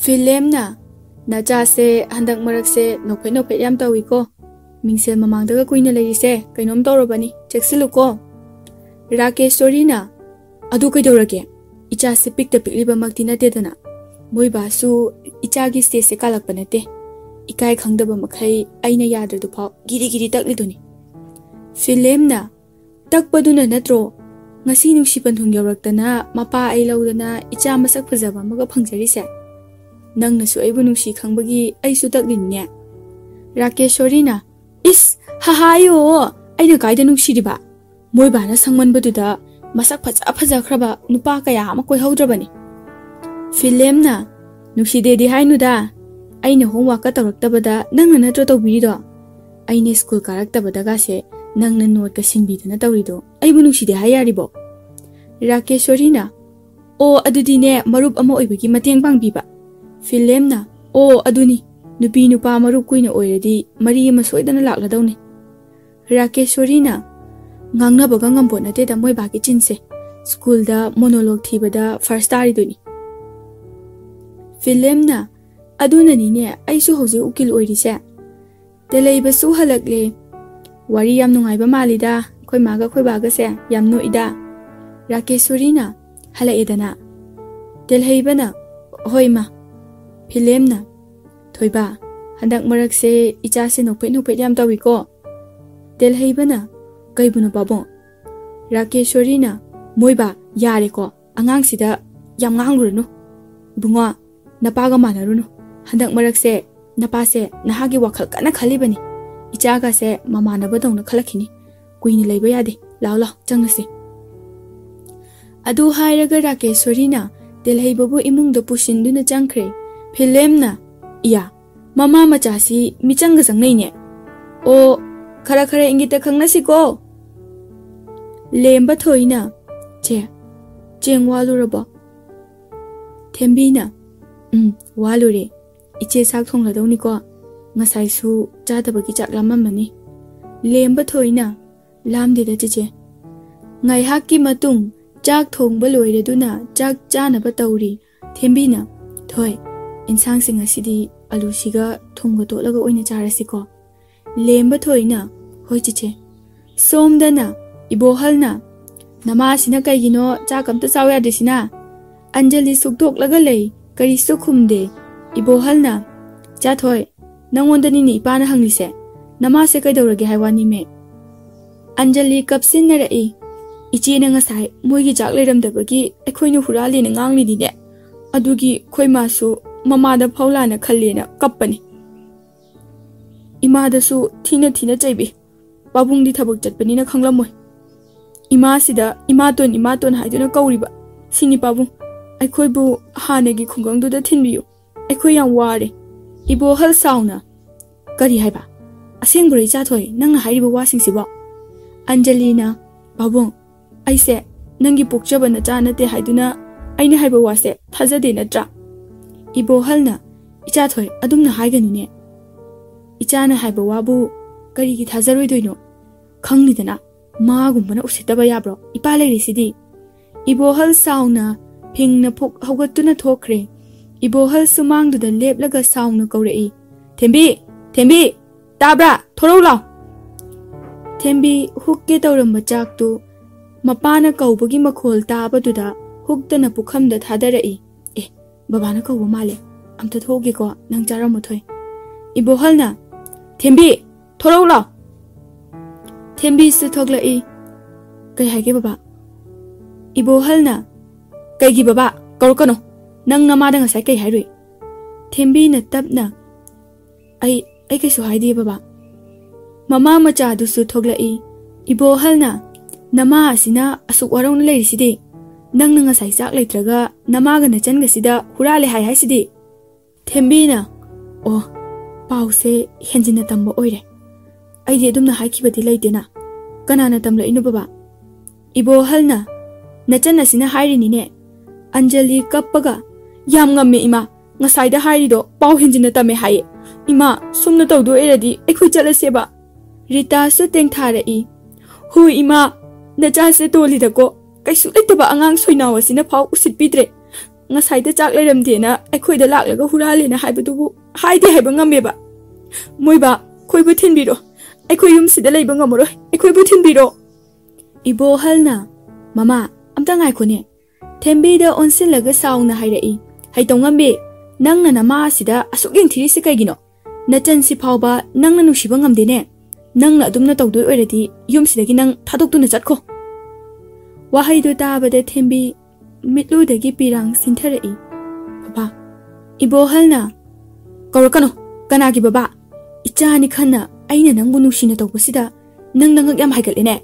ꯐꯤꯂꯦꯝꯅ, "ꯅꯆꯥꯁꯦ ꯍꯟꯗꯛ ꯃꯔꯛꯁꯦ ꯅꯣꯛꯐꯦꯠ ꯅꯣꯛꯐꯦꯠ ꯌꯥꯝ ꯇꯧꯏꯀꯣ꯫ ꯃꯤꯡꯁꯦꯜ ꯃꯃꯥꯡꯗꯒ ꯀꯨꯏꯅ ꯂꯩꯔꯤꯁꯦ ꯀꯩꯅꯣꯝ ꯇꯧꯔꯕꯅꯤ, ꯆꯦꯛꯁꯤꯜꯂꯨꯀꯣ"꯫ ꯔꯥꯀꯦꯁꯣꯔꯤꯅ, "ꯑꯗꯨ ꯀꯩꯗꯧꯔꯒꯦ? ꯏꯆꯥꯁꯦ ꯄꯤꯛꯇ ꯄꯤꯛꯂꯤꯕꯃꯛꯇꯤ ꯅꯠꯇꯦꯗꯅ꯫ ꯃꯣꯏ ꯕꯥꯁꯨ ꯏꯆꯥꯒꯤ ꯁ꯭ꯇꯦꯖꯁꯦ ꯀꯥꯜꯂꯛꯄ ꯅꯠꯇꯦ꯫ ꯏꯀꯥꯏ ꯈꯪꯗꯕ ꯃꯈꯩ ꯑꯩꯅ ꯌꯥꯗ꯭ꯔꯗꯨꯐꯥꯎ ꯒꯤꯔꯤ ꯒꯤꯔꯤ ꯇꯛꯂꯤꯗꯨꯅꯤ"꯫ ꯐꯤꯂꯦꯝꯅ, "ꯇꯛꯄꯗꯨꯅ ꯅꯠꯇ꯭ꯔꯣ ꯉꯁꯤ ꯅꯨꯡꯁꯤ ꯄꯟꯊꯨꯡ ꯌꯧꯔꯛꯇꯅ ꯃꯄꯥ ꯑꯩ ꯂꯧꯗꯅ ꯏꯆꯥ ꯃꯁꯛ ꯐꯖꯕ ꯑꯃꯒ ꯐꯪꯖꯔꯤꯁꯦ? ꯅꯪꯅꯁꯨ ꯑꯩꯕꯨ ꯅꯨꯡꯁꯤ ꯈꯪꯕꯒꯤ ꯑꯩꯁꯨ ꯇꯛꯂꯤꯅꯤꯅꯦ"꯫ ꯔꯥꯀꯦꯁꯣꯔꯤꯅ, "ꯏꯁ, ꯍꯍꯥꯌꯣ, ꯑꯩꯅ ꯀꯥꯏꯗ ꯅꯨꯡꯁꯤꯔꯤꯕ? ꯃꯣꯏ ꯕꯥꯅ ꯁꯪꯃꯟꯕꯗꯨꯗ ꯃꯁꯛ ꯐꯖ ꯐꯖꯈ꯭ꯔꯕ ꯅꯨꯄꯥ ꯀꯌꯥ ꯑꯃ ꯀꯣꯏꯍꯧꯗ꯭ꯔꯕꯅꯤ"꯫ ꯐꯤꯂꯦꯝꯅ, "ꯅꯨꯡꯁꯤꯗꯦꯗꯤ ꯍꯥꯏꯅꯨꯗ, ꯑꯩꯅ ꯍꯣꯝꯋꯥꯛꯀ ꯇꯧꯔꯛꯇꯕꯗ ꯅꯪꯅ ꯅꯠꯇ꯭ꯔꯣ ꯇꯧꯕꯤꯔꯤꯗꯣ? ꯑꯩꯅ ꯁ꯭ꯀꯨꯜ ꯀꯥꯔꯛꯇꯕꯗꯒꯥꯁꯦ ꯅꯪꯅ ꯅꯣꯠꯀ ꯁꯤꯟꯕꯤꯗꯅ ꯇꯧꯔꯤꯗꯣ ꯑꯩꯕꯨ ꯅꯨꯡꯁꯤꯗꯦ ꯍꯥꯏ ꯌꯥꯔꯤꯕꯣ?" ꯔꯥꯀꯦꯁꯣꯔꯤꯅ, "ꯑꯣ, ꯑꯗꯨꯗꯤꯅꯦ, ꯃꯔꯨꯞ ꯑꯃ ꯑꯣꯏꯕꯒꯤ ꯃꯇꯦꯡ ꯄꯥꯡꯕꯤꯕ"꯫ ꯐꯤꯂꯦꯝꯅ, "ꯑꯣ, ꯑꯗꯨꯅꯤ, ꯅꯨꯄꯤ ꯅꯨꯄꯥ ꯃꯔꯨꯞ ꯀꯨꯏꯅ ꯑꯣꯏꯔꯗꯤ ꯃꯔꯤ ꯑꯃ ꯁꯣꯏꯗꯅ ꯂꯥꯛꯂꯗꯧꯅꯤ"꯫ ꯔꯥꯀꯦꯁꯣꯔꯤꯅ, "ꯉꯥꯡꯅꯕꯒ ꯉꯝꯄꯣꯠ ꯅꯠꯇꯦꯗ ꯃꯣꯏ ꯕꯥꯒꯤ ꯆꯤꯟꯁꯦ꯫ ꯁ꯭ꯀꯨꯜꯗ ꯃꯣꯅꯣꯂꯣꯛ ꯊꯤꯕꯗ ꯐꯥꯔꯁ ꯇꯥꯔꯤꯗꯨꯅꯤ"꯫ ꯐꯤꯂꯦꯝꯅ, "ꯑꯗꯨꯅꯅꯤꯅꯦ ꯑꯩꯁꯨ ꯍꯧꯖꯤꯛ ꯎꯀꯤꯜ ꯑꯣꯏꯔꯤꯁꯦ꯫ ꯇꯦꯂꯩꯕꯁꯨ ꯍꯜꯂꯛꯂꯦ꯫ ꯋꯥꯔꯤ ꯌꯥꯝ ꯅꯨꯡꯉꯥꯏꯕ ꯃꯥꯜꯂꯤꯗ, ꯑꯩꯈꯣꯏ ꯃꯥꯒ ꯑꯩꯈꯣꯏ ꯕꯥꯒꯁꯦ ꯌꯥꯝ ꯅꯣꯛꯏꯗ"꯫ ꯔꯥꯀꯦꯁꯣꯔꯤꯅ, "ꯍꯜꯂꯛꯑꯦꯗꯅ"꯫ ꯇꯦꯜꯍꯩꯕꯅ, "ꯍꯣꯏ ꯃꯥ"꯫ ꯐꯤꯂꯦꯝꯅ, "ꯊꯣꯏꯕ, ꯍꯟꯗꯛ ꯃꯔꯛꯁꯦ ꯏꯆꯥꯁꯦ ꯅꯣꯛꯐꯦꯠ ꯅꯣꯛꯐꯦꯠ ꯌꯥꯝ ꯇꯧꯏꯀꯣ"꯫ ꯇꯦꯜꯍꯩꯕꯅ, "ꯀꯩꯕꯨꯅꯣ ꯄꯥꯕꯨꯡ?" ꯔꯥꯀꯦꯁꯣꯔꯤꯅ, "ꯃꯣꯏꯕꯥ, ꯌꯥꯔꯦꯀꯣ, ꯑꯉꯥꯡꯁꯤꯗ ꯌꯥꯝ ꯉꯥꯡꯂꯨꯔꯅꯨ꯫ ꯏꯕꯨꯡꯉꯣ, ꯅꯄꯥꯒ ꯃꯥꯟꯅꯔꯨꯅꯨ꯫ ꯍꯟꯗꯛ ꯃꯔꯛꯁꯦ ꯅꯄꯥꯁꯦ ꯅꯍꯥꯒꯤ ꯋꯥꯈꯜ ꯀꯟꯅ ꯈꯜꯂꯤꯕꯅꯤ꯫ ꯏꯆꯥꯒꯁꯦ ꯃꯃꯥꯟꯅꯕꯗꯧꯅ ꯈꯜꯂꯛꯈꯤꯅꯤ꯫ ꯀꯨꯏꯅ ꯂꯩꯕ ꯌꯥꯗꯦ꯫ ꯂꯥꯛꯑꯣ, ꯂꯥꯛꯑꯣ, ꯆꯪꯉꯁꯤ"꯫ ꯑꯗꯨ ꯍꯥꯏꯔꯒ ꯔꯥꯀꯦꯁꯣꯔꯤꯅ ꯇꯦꯜꯍꯩꯕꯕꯨ ꯏꯃꯨꯡꯗ ꯄꯨꯁꯤꯟꯗꯨꯅ ꯆꯪꯈ꯭ꯔꯦ꯫ ꯐꯤꯂꯦꯝꯅ, "ꯏꯌꯥ, ꯃꯃꯥ ꯃꯆꯥꯁꯤ ꯃꯤꯆꯪꯒ ꯆꯪꯅꯩꯅꯦ꯫ ꯑꯣ, ꯈꯔ ꯈꯔ ꯏꯪꯒꯤꯠꯇ ꯈꯪꯅꯁꯤꯀꯣ"꯫ ꯂꯦꯝꯕ ꯊꯣꯏꯅ, "ꯆꯦ, ꯆꯦꯡ ꯋꯥꯂꯨꯔꯕꯣ?" ꯊꯦꯝꯕꯤꯅ, "ꯎꯝ, ꯋꯥꯂꯨꯔꯦ꯫ ꯏꯆꯦ ꯆꯥꯛ ꯊꯣꯡꯂꯗꯧꯅꯤꯀꯣ꯫ ꯉꯁꯥꯏꯁꯨ ꯆꯥꯗꯕꯒꯤ ꯆꯥꯛ ꯂꯥꯝꯃꯝꯃꯅꯤ"꯫ ꯂꯦꯝꯕ ꯊꯣꯏꯅ, "ꯂꯥꯝꯗꯦꯗ ꯆꯦꯆꯦ"꯫ ꯉꯥꯏꯍꯥꯛꯀꯤ ꯃꯇꯨꯡ ꯆꯥꯛ ꯊꯣꯡꯕ ꯂꯣꯏꯔꯗꯨꯅ ꯆꯥꯛ ꯆꯥꯅꯕ ꯇꯧꯔꯤ꯫ ꯊꯦꯝꯕꯤꯅ, "ꯊꯣꯏ, ꯏꯟꯁꯥꯡꯁꯤꯡ ꯑꯁꯤꯗꯤ ꯑꯂꯨꯁꯤꯒ ꯊꯨꯝꯒ ꯇꯣꯠꯂꯒ ꯑꯣꯏꯅ ꯆꯥꯔꯁꯤꯀꯣ?" ꯂꯦꯝꯕ ꯊꯣꯏꯅ, "ꯍꯣꯏ ꯆꯤꯆꯦ"꯫ ꯁꯣꯝꯗꯅ ꯏꯕꯣꯍꯜꯅ, "ꯅꯃꯥꯁꯤꯅ ꯀꯩꯒꯤꯅꯣ ꯆꯥꯛ ꯑꯝꯇ ꯆꯥꯎ ꯌꯥꯗ꯭ꯔꯤꯁꯤꯅ?" ꯑꯟꯖꯂꯤ ꯁꯨꯛꯇꯣꯛꯂꯒ ꯂꯩ, ꯀꯔꯤꯁꯨ ꯈꯨꯝꯗꯦ꯫ ꯏꯕꯣꯍꯜꯅ, "ꯏꯆꯥ ꯊꯣꯏ, ꯅꯪꯉꯣꯟꯗꯅꯤꯅꯦ ꯏꯄꯥꯅ ꯍꯪꯂꯤꯁꯦ, ꯅꯃꯥꯁꯦ ꯀꯩꯗꯧꯔꯒꯦ ꯍꯥꯏ ꯋꯥꯅꯤꯃꯦ?" ꯑꯟꯖꯂꯤ ꯀꯞꯁꯤꯟꯅꯔꯛꯏ꯫ "ꯏꯆꯦꯅ ꯉꯁꯥꯏ ꯃꯣꯏꯒꯤ ꯆꯥꯛ ꯂꯩꯔꯝꯗꯕꯒꯤ ꯑꯩꯈꯣꯏꯅ ꯍꯨꯔꯥꯜꯂꯦꯅ ꯉꯥꯡꯂꯤꯅꯤꯅꯦ꯫ ꯑꯗꯨꯒꯤ ꯑꯩꯈꯣꯏ ꯃꯥꯁꯨ ꯃꯃꯥꯗ ꯐꯥꯎ ꯂꯥꯟꯅ ꯈꯜꯂꯦꯅ ꯀꯞꯄꯅꯤ꯫ ꯏꯃꯥꯗꯁꯨ ꯊꯤꯅ ꯊꯤꯅ ꯆꯩꯕꯤ꯫ ꯄꯥꯕꯨꯡꯗꯤ ꯊꯕꯛ ꯆꯠꯄꯅꯤꯅ ꯈꯪꯂꯝꯃꯣꯏ꯫ ꯏꯃꯥꯁꯤꯗ ꯏꯃꯥꯇꯣꯟ, ꯏꯃꯥꯇꯣꯟ ꯍꯥꯏꯗꯨꯅ ꯀꯧꯔꯤꯕ꯫ ꯁꯤꯅꯤ ꯄꯥꯕꯨꯡ, ꯑꯩꯈꯣꯏꯕꯨ ꯍꯥꯟꯅꯒꯤ ꯈꯨꯡꯒꯪꯗꯨꯗ ꯊꯤꯟꯕꯤꯌꯨ꯫ ꯑꯩꯈꯣꯏ ꯌꯥꯝ ꯋꯥꯔꯦ꯫" ꯏꯕꯣꯍꯜ ꯁꯥꯎꯅ, "ꯀꯔꯤ ꯍꯥꯏꯕ? ꯑꯁꯦꯡꯕꯔꯣ ꯏꯆꯥ ꯊꯣꯏ, ꯅꯪꯅ ꯍꯥꯏꯔꯤꯕ ꯋꯥꯁꯤꯡꯁꯤꯕꯣ?" ꯑꯟꯖꯂꯤꯅ, "ꯄꯥꯕꯨꯡ, ꯑꯩꯁꯦ ꯅꯪꯒꯤ ꯄꯣꯛꯆꯕ ꯅꯆꯥ ꯅꯠꯇꯦ ꯍꯥꯏꯗꯨꯅ ꯑꯩꯅ ꯍꯥꯏꯕ ꯋꯥꯁꯦ ꯊꯥꯖꯗꯦ ꯅꯠꯇ꯭ꯔꯥ?" ꯏꯕꯣꯍꯜꯅ, "ꯏꯆꯥ ꯊꯣꯏ, ꯑꯗꯨꯝꯅ ꯍꯥꯏꯒꯅꯨꯅꯦ꯫ ꯏꯆꯥꯅ ꯍꯥꯏꯕ ꯋꯥꯕꯨ ꯀꯔꯤꯒꯤ ꯊꯥꯖꯔꯣꯏꯗꯣꯏꯅꯣ? ꯈꯪꯂꯤꯗꯅ, ꯃꯥꯒꯨꯝꯕꯅ ꯎꯁꯤꯠꯇꯕ ꯌꯥꯕ꯭ꯔꯣ? ꯏꯄꯥ ꯂꯩꯔꯤꯁꯤꯗꯤ꯫" ꯏꯕꯣꯍꯜ ꯁꯥꯎꯅ ꯐꯤꯡꯅ ꯐꯨꯛ ꯍꯧꯒꯠꯇꯨꯅ ꯊꯣꯛꯈ꯭ꯔꯦ꯫ ꯏꯕꯣꯍꯜ ꯁꯨꯃꯥꯡꯗꯨꯗ ꯂꯦꯞꯂꯒ ꯁꯥꯎꯅ ꯀꯧꯔꯛꯏ, "ꯊꯦꯝꯕꯤ! ꯊꯦꯝꯕꯤ! ꯇꯥꯕ꯭ꯔꯥ? ꯊꯣꯔꯧ ꯂꯥꯎ!" ꯊꯦꯝꯕꯤ ꯍꯨꯛꯀꯦ ꯇꯧꯔꯝꯕ ꯆꯥꯛꯇꯨ ꯃꯄꯥꯅ ꯀꯧꯕꯒꯤ ꯃꯈꯣꯜ ꯇꯥꯕꯗꯨꯗ ꯍꯨꯛꯇꯅ ꯄꯨꯈꯝꯗ ꯊꯥꯗꯔꯛꯏ꯫ "ꯑꯦ, ꯕꯕꯥꯅ ꯀꯧꯕ ꯃꯥꯜꯂꯦ꯫ ꯑꯝꯇ ꯊꯣꯛꯎꯒꯦꯀꯣ, ꯅꯪ ꯆꯥꯔꯝꯃꯣ ꯊꯣꯏ꯫" ꯏꯕꯣꯍꯜꯅ, "ꯊꯦꯝꯕꯤ, ꯊꯣꯔꯧ ꯂꯥꯎ!" ꯊꯦꯝꯕꯤꯁꯨ ꯊꯣꯛꯂꯛꯏ꯫ "ꯀꯩ ꯍꯥꯏꯒꯦ ꯕꯕꯥ?" ꯏꯕꯣꯍꯜꯅ, "ꯀꯩꯒꯤ ꯕꯕꯥ? ꯀꯧꯔꯛꯀꯅꯣ꯫ ꯅꯪ ꯅꯃꯥꯗ ꯉꯁꯥꯏ ꯀꯩ ꯍꯥꯏꯔꯨꯏ?" ꯊꯦꯝꯕꯤꯅ ꯇꯞꯅ, "ꯑꯩ, ꯑꯩ ꯀꯩꯁꯨ ꯍꯥꯏꯗꯦ ꯕꯕꯥ꯫" ꯃꯃꯥ ꯃꯆꯥꯗꯨꯁꯨ ꯊꯣꯛꯂꯛꯏ꯫ ꯏꯕꯣꯍꯜꯅ, "ꯅꯃꯥ ꯑꯁꯤꯅ ꯑꯁꯨꯛ ꯋꯥꯔꯧꯅ ꯂꯩꯔꯤꯁꯤꯗꯤ? ꯅꯪꯅ ꯉꯁꯥꯏ ꯆꯥꯛ ꯂꯩꯇ꯭ꯔꯒ ꯅꯃꯥꯒ ꯅꯆꯟꯒꯁꯤꯗ ꯍꯨꯔꯥꯜꯂꯦ ꯍꯥꯏ ꯍꯥꯏꯁꯤꯗꯤ?" ꯊꯦꯝꯕꯤꯅ, "ꯑꯣ, ꯄꯥꯎꯁꯦ ꯍꯦꯟꯖꯤꯟꯅ ꯇꯝꯕ ꯑꯣꯏꯔꯦ꯫ ꯑꯩꯗꯤ ꯑꯗꯨꯝꯅ ꯍꯥꯏꯈꯤꯕꯗꯤ ꯂꯩꯇꯦꯅ꯫ ꯀꯅꯥꯅ ꯇꯝꯂꯛꯏꯅꯣ ꯕꯕꯥ?" ꯏꯕꯣꯍꯜꯅ, "ꯅꯆꯟ ꯑꯁꯤꯅ ꯍꯥꯏꯔꯤꯅꯤꯅꯦ꯫" ꯑꯟꯖꯂꯤ ꯀꯞꯄꯒ, "ꯌꯥꯝ ꯉꯝꯃꯦ ꯏꯃꯥ, ꯉꯁꯥꯏꯗ ꯍꯥꯏꯔꯤꯗꯣ ꯄꯥꯎ ꯍꯦꯟꯖꯤꯟꯅ ꯇꯝꯃꯦ ꯍꯥꯏꯌꯦ꯫ ꯏꯃꯥ, ꯁꯨꯝꯅ ꯇꯧꯗꯣꯏ ꯑꯣꯏꯔꯗꯤ ꯑꯩꯈꯣꯏ ꯆꯠꯂꯁꯦꯕ꯫" ꯔꯤꯇꯥꯁꯨ ꯇꯦꯡꯊꯥꯔꯛꯏ꯫ "ꯍꯣꯏ ꯏꯃꯥ, ꯅꯆꯥꯁꯦ ꯇꯣꯜꯂꯤꯗꯀꯣ꯫ ꯀꯩꯁꯨ ꯂꯩꯇꯕ ꯑꯉꯥꯡ ꯁꯣꯏꯅꯥꯎ ꯑꯁꯤꯅ ꯐꯥꯎ ꯎꯁꯤꯠꯄꯤꯗ꯭ꯔꯦ꯫ ꯉꯁꯥꯏꯗ ꯆꯥꯛ ꯂꯩꯔꯝꯗꯦꯅ ꯑꯩꯈꯣꯏꯗ ꯂꯥꯛꯂꯒ ꯍꯨꯔꯥꯜꯂꯦꯅ ꯍꯥꯏꯕꯗꯨꯕꯨ ꯍꯥꯏꯗꯦ ꯍꯥꯏꯕ ꯉꯝꯃꯦꯕ꯫ ꯃꯣꯏꯕꯥ, ꯑꯩꯈꯣꯏꯕꯨ ꯊꯤꯟꯕꯤꯔꯣ꯫ ꯑꯩꯈꯣꯏ ꯌꯨꯝꯁꯤꯗ ꯂꯩꯕ ꯉꯝꯃꯔꯣꯏ꯫ ꯑꯩꯈꯣꯏꯕꯨ ꯊꯤꯟꯕꯤꯔꯣ꯫ ꯏꯕꯣꯍꯜꯅ, "ꯃꯃꯥ, ꯑꯝꯇ ꯉꯥꯏꯈꯣꯅꯦ꯫" ꯊꯦꯝꯕꯤꯗ ꯑꯣꯟꯁꯤꯜꯂꯒ ꯁꯥꯎꯅ ꯍꯥꯏꯔꯛꯏ, "ꯍꯩꯇꯧꯉꯝꯕꯤ, ꯅꯪꯅ ꯅꯃꯥ ꯑꯁꯤꯗ ꯑꯁꯨꯛ ꯌꯦꯡꯊꯤꯔꯤꯁꯤ ꯀꯩꯒꯤꯅꯣ? ꯅꯆꯟꯁꯤ ꯐꯥꯎꯕ ꯅꯪꯅ ꯅꯨꯡꯁꯤꯕ ꯉꯝꯗꯦꯅꯦ꯫ ꯅꯪꯅ ꯑꯗꯨꯝꯅ ꯇꯧꯗꯣꯏ ꯑꯣꯏꯔꯗꯤ ꯌꯨꯝꯁꯤꯗꯒꯤ ꯅꯪ ꯊꯥꯗꯣꯛꯇꯨꯅ ꯆꯠꯈꯣ꯫" ꯋꯥꯍꯩꯗꯨ ꯇꯥꯕꯗ ꯊꯦꯝꯕꯤ ꯃꯤꯠꯂꯨꯗꯒꯤ ꯄꯤꯔꯥꯡ ꯁꯤꯟꯊꯔꯛꯏ꯫ "ꯕꯕꯥ꯫" ꯏꯕꯣꯍꯜꯅ, "ꯀꯧꯔꯛꯀꯅꯨ꯫ ꯀꯅꯥꯒꯤ ꯕꯕꯥ? ꯏꯆꯥꯅꯤ ꯈꯟꯅ ꯑꯩꯅ ꯅꯪꯕꯨ ꯅꯨꯡꯁꯤꯅ ꯇꯧꯕꯁꯤꯗ ꯅꯪ ꯅꯉꯛ ꯌꯥꯝ ꯍꯥꯏꯒꯠꯂꯦꯅꯦ꯫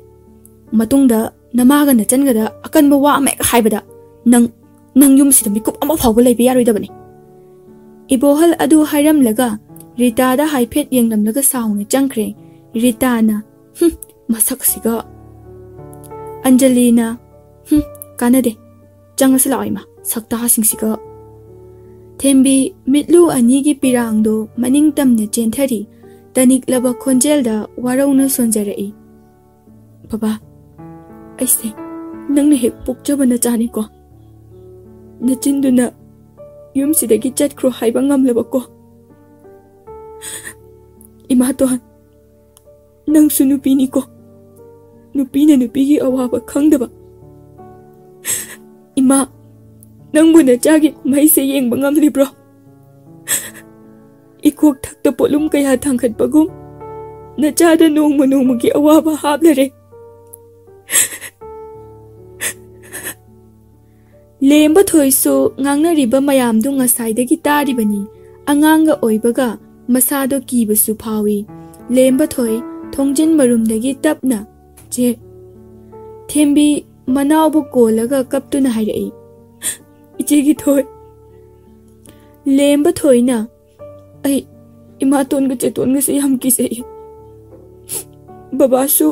ꯃꯇꯨꯡꯗ ꯅꯃꯥꯒ ꯅꯆꯟꯒꯗ ꯑꯀꯟꯕ ꯋꯥ ꯑꯃ ꯍꯦꯛ ꯍꯥꯏꯕꯗ ꯅꯪ, ꯅꯪ ꯌꯨꯝꯁꯤꯗ ꯃꯤꯀꯨꯞ ꯑꯃ ꯐꯥꯎꯕ ꯂꯩꯕ ꯌꯥꯔꯣꯏꯗꯕꯅꯤ꯫" ꯏꯕꯣꯍꯜ ꯑꯗꯨ ꯍꯥꯏꯔꯝꯂꯒ ꯔꯤꯇꯥꯗ ꯍꯥꯏꯐꯦꯠ ꯌꯦꯡꯂꯝꯂꯒ ꯁꯥꯎꯅ ꯆꯪꯈ꯭ꯔꯦ꯫ ꯔꯤꯇꯥꯅ, "ꯍꯨꯝ, ꯃꯁꯛꯁꯤꯒ꯫" ꯑꯟꯖꯂꯤꯅ, "ꯍꯨꯝ, ꯀꯥꯟꯅꯗꯦ꯫ ꯆꯪꯉꯁꯤ ꯂꯥꯛꯑꯣ ꯏꯃꯥ, ꯁꯛꯇꯥꯁꯤꯡꯁꯤꯒ꯫" ꯊꯦꯝꯕꯤ ꯃꯤꯠꯂꯨ ꯑꯅꯤꯒꯤ ꯄꯤꯔꯥꯡꯗꯣ ꯃꯅꯤꯡ ꯇꯝꯅ ꯆꯦꯟꯊꯔꯤ꯫ ꯇꯅꯤꯛꯂꯕ ꯈꯣꯟꯖꯦꯜꯗ ꯋꯥꯔꯧꯅ ꯁꯣꯟꯖꯔꯛꯏ꯫ "ꯕꯕꯥ, ꯑꯩꯁꯦ ꯅꯪꯅ ꯍꯦꯛ ꯄꯣꯛꯆꯕ ꯅꯆꯥꯅꯤꯀꯣ꯫ ꯅꯆꯤꯟꯗꯨꯅ ꯌꯨꯝꯁꯤꯗꯒꯤ ꯆꯠꯈ꯭ꯔꯣ ꯍꯥꯏꯕ ꯉꯝꯂꯕꯀꯣ꯫ ꯏꯃꯥꯇꯣꯟ, ꯅꯪꯁꯨ ꯅꯨꯄꯤꯅꯤꯀꯣ꯫ ꯅꯨꯄꯤꯅ ꯅꯨꯄꯤꯒꯤ ꯑꯋꯥꯕ ꯈꯪꯗꯕ꯫ ꯏꯃꯥ, ꯅꯪꯕꯨ ꯅꯆꯥꯒꯤ ꯀꯨꯝꯍꯩꯁꯦ ꯌꯦꯡꯕ ꯉꯝꯂꯤꯕ꯭ꯔꯣ? ꯏꯀꯣꯛ ꯊꯛꯇ ꯄꯣꯠꯂꯨꯝ ꯀꯌꯥ ꯊꯥꯡꯒꯠꯄꯒꯨꯝ ꯅꯆꯥꯗ ꯅꯣꯡꯃ ꯅꯣꯡꯃꯒꯤ ꯑꯋꯥꯕ ꯍꯥꯞꯂꯔꯦ꯫" ꯂꯦꯝꯕ ꯊꯣꯏꯁꯨ ꯉꯥꯡꯅꯔꯤꯕ ꯃꯌꯥꯝꯗꯨ ꯉꯁꯥꯏꯗꯒꯤ ꯇꯥꯔꯤꯕꯅꯤ꯫ ꯑꯉꯥꯡꯒ ꯑꯣꯏꯕꯒ ꯃꯁꯥꯗꯣ ꯀꯤꯕꯁꯨ ꯐꯥꯎꯏ꯫ ꯂꯦꯝꯕ ꯊꯣꯏ ꯊꯣꯡꯖꯤꯟ ꯃꯔꯨꯝꯗꯒꯤ ꯇꯞꯅ, "ꯆꯦ꯫" ꯊꯦꯝꯕꯤ ꯃꯅꯥꯎꯕꯨ ꯀꯣꯜꯂꯒ ꯀꯞꯇꯨꯅ ꯍꯥꯏꯔꯛꯏ, "ꯏꯆꯦꯒꯤ ꯊꯣꯏ꯫" ꯂꯦꯝꯕ ꯊꯣꯏꯅ, "ꯑꯩ ꯏꯃꯥꯇꯣꯟꯒ ꯆꯦꯇꯣꯟꯒꯁꯦ ꯌꯥꯝ ꯀꯤꯖꯩ꯫ ꯕꯕꯥꯁꯨ